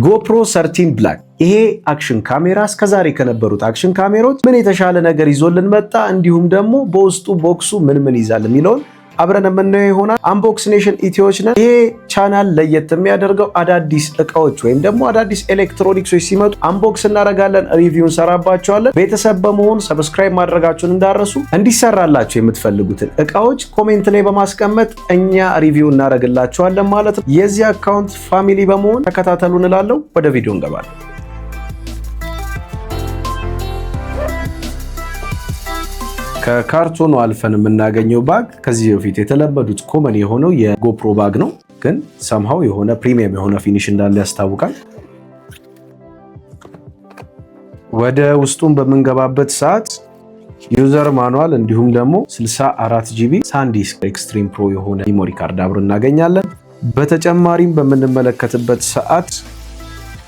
GoPro 13 Black፣ ይሄ action ካሜራ እስከዛሬ ከነበሩት action ካሜራዎች ምን የተሻለ ነገር ይዞልን መጣ፣ እንዲሁም ደግሞ በውስጡ box ኡ ምን ምን ይዛል የሚለውን አብረን የምናየው ይሆናል። Unbox Nation ኢትዮች ነን። ይሄ ቻናል ለየት የሚያደርገው አዳዲስ እቃዎች ወይም ደግሞ አዳዲስ ኤሌክትሮኒክሶች ሲመጡ unbox እናደርጋለን፣ review እንሰራባቸዋለን። ቤተሰብ በመሆን subscribe ማድረጋችሁን እንዳትረሱ። እንዲሰራላችሁ የምትፈልጉትን እቃዎች comment ላይ በማስቀመጥ እኛ review እናደርግላችኋለን ማለት ነው። የዚህ account family በመሆን ተከታተሉ እንላለሁ። ወደ ቪዲዮ እንገባለን። ከካርቶኑ አልፈን የምናገኘው bag ከዚህ በፊት የተለመዱት common የሆነው የ GoPro bag ነው፣ ግን somehow የሆነ premium የሆነ finish እንዳለ ያስታውቃል። ወደ ውስጡን በምንገባበት ሰዓት user manual እንዲሁም ደግሞ 64 GB SanDisk Extreme Pro የሆነ memory card አብሮ እናገኛለን። በተጨማሪም በምንመለከትበት ሰዓት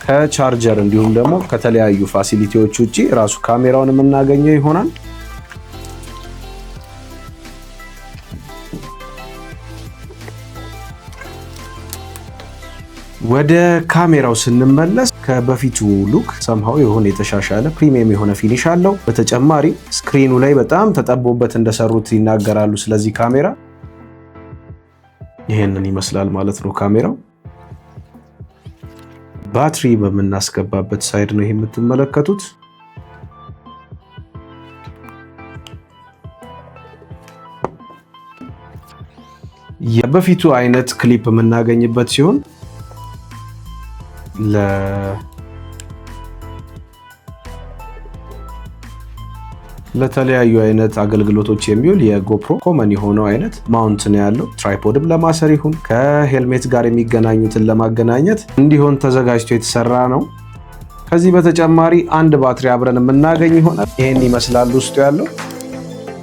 ከቻርጀር እንዲሁም ደግሞ ከተለያዩ facility ዎች ውጭ ራሱ ካሜራውን የምናገኘው ይሆናል። ወደ ካሜራው ስንመለስ ከበፊቱ look somehow የሆነ የተሻሻለ premium የሆነ finish አለው። በተጨማሪ screen ኑ ላይ በጣም ተጠቦበት እንደሰሩት ይናገራሉ። ስለዚህ ካሜራ ይሄንን ይመስላል ማለት ነው። ካሜራው ባትሪ በምናስገባበት side ነው ይሄ የምትመለከቱት። የበፊቱ አይነት ክሊፕ የምናገኝበት ሲሆን ለተለያዩ አይነት አገልግሎቶች የሚውል የ GoPro common የሆነው አይነት mount ነው ያለው። Tripod ም ለማሰር ይሁን ከሄልሜት ጋር የሚገናኙትን ለማገናኘት እንዲሆን ተዘጋጅቶ የተሰራ ነው። ከዚህ በተጨማሪ አንድ ባትሪ አብረን የምናገኝ ይሆናል። ይሄን ይመስላል ውስጡ ያለው።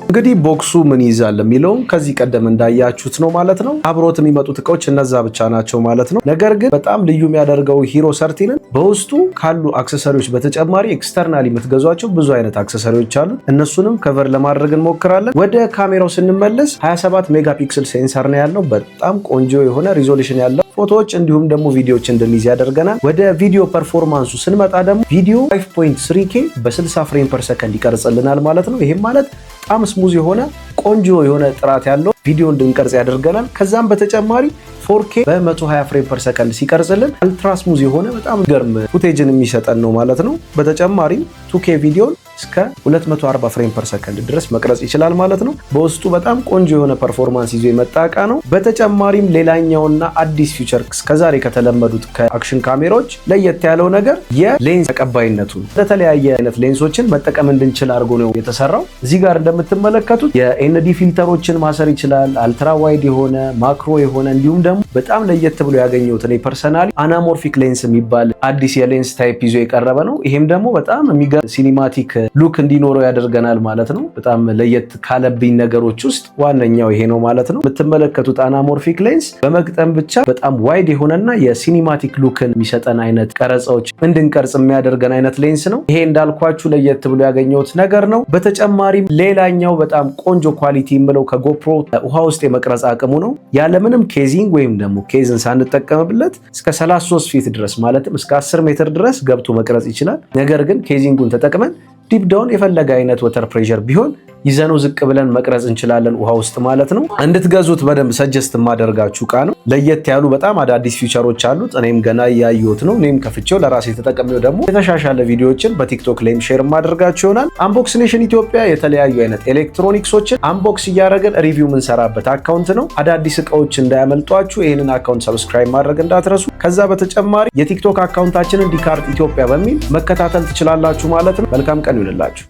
እንግዲህ box ኡ ምን ይዛል የሚለውን ከዚህ ቀደም እንዳያችሁት ነው ማለት ነው። አብሮት የሚመጡት እቃዎች እነዛ ብቻ ናቸው ማለት ነው። ነገር ግን በጣም ልዩ የሚያደርገው Hero 13 ን በውስጡ ካሉ accessory ዎች በተጨማሪ externally የምትገዟቸው ብዙ አይነት accessory ዎች አሉ። እነሱንም cover ለማድረግ እንሞክራለን። ወደ ካሜራው ስንመለስ 27 megapixel sensor ነው ያለው። በጣም ቆንጆ የሆነ resolution ያለው ፎቶዎች እንዲሁም ደግሞ ቪዲዮዎች እንድንይዝ ያደርገናል። ወደ ቪዲዮ performance ኡ ስንመጣ ደግሞ ቪዲዮ 5.3 K በ60 frame per second ይቀርጽልናል ማለት ነው። ይህም ማለት በጣም smooth የሆነ ቆንጆ የሆነ ጥራት ያለው ቪዲዮ እንድንቀርጽ ያደርገናል። ከዛም በተጨማሪ 4K በ120 frame per second ሲቀርጽልን ultra smooth የሆነ በጣም ገርም footage ን የሚሰጠን ነው ማለት ነው። በተጨማሪም 2K ቪዲዮን እስከ 240 frame per second ድረስ መቅረጽ ይችላል ማለት ነው። በውስጡ በጣም ቆንጆ የሆነ performance ይዞ የመጣ እቃ ነው። በተጨማሪም ሌላኛውና አዲስ feature እስከዛሬ ከተለመዱት ከ action ካሜራዎች ለየት ያለው ነገር የሌንስ ተቀባይነቱ ነው። ለተለያየ አይነት ሌንሶችን መጠቀም እንድንችል አድርጎ ነው የተሰራው። እዚህ ጋር እንደምትመለከቱት የ ND filter ኦችን ማሰር ይችላል። Ultra wide የሆነ፣ macro የሆነ እንዲሁም ደግሞ በጣም ለየት ብሎ ያገኘሁት እኔ personally anamorphic lens የሚባል አዲስ የ lens type ይዞ የቀረበ ነው። ይሄም ደግሞ በጣም የሚገርም cinematic look እንዲኖረው ያደርገናል ማለት ነው። በጣም ለየት ካለብኝ ነገሮች ውስጥ ዋነኛው ይሄ ነው ማለት ነው። የምትመለከቱት anamorphic lens በመግጠም ብቻ በጣም wide የሆነና የ cinematic look ን የሚሰጠን አይነት ቀረጻዎች እንድንቀርጽ የሚያደርገን አይነት ሌንስ ነው። ይሄ እንዳልኳችሁ ለየት ብሎ ያገኘሁት ነገር ነው። በተጨማሪም ሌላኛው በጣም ቆንጆ quality የምለው ከ GoPro ውሃ ውስጥ የመቅረጽ አቅሙ ነው። ያለምንም casing ወይም ደግሞ case ን ሳንጠቀምበት እስከ 33 feet ድረስ ማለትም እስከ 10 ሜትር ድረስ ገብቶ መቅረጽ ይችላል። ነገር ግን casing ኡን ተጠቅመን deep down የፈለገ አይነት water pressure ቢሆን ይዘነው ዝቅ ብለን መቅረጽ እንችላለን ውሃ ውስጥ ማለት ነው። እንድትገዙት በደንብ suggest የማደርጋችሁ እቃ ነው። ለየት ያሉ በጣም አዳዲስ feature ኦች አሉት። እኔም ገና እያየሁት ነው። እኔም ከፍቼው ለራሴ ተጠቅሜው ደግሞ የተሻሻለ ቪዲዮዎችን በ TikTok ላይም share የማደርጋችሁ ይሆናል። Unbox Nation ኢትዮጵያ የተለያዩ አይነት ኤሌክትሮኒክሶችን unbox እያደረግን review የምንሰራበት account ነው። አዳዲስ እቃዎች እንዳያመልጧችሁ ይህንን account subscribe ማድረግ እንዳትረሱ። ከዛ በተጨማሪ የ TikTok account ኣችንን ዲካርት ኢትዮጵያ በሚል መከታተል ትችላላችሁ ማለት ነው። መልካም ቀን ይሁንላችሁ።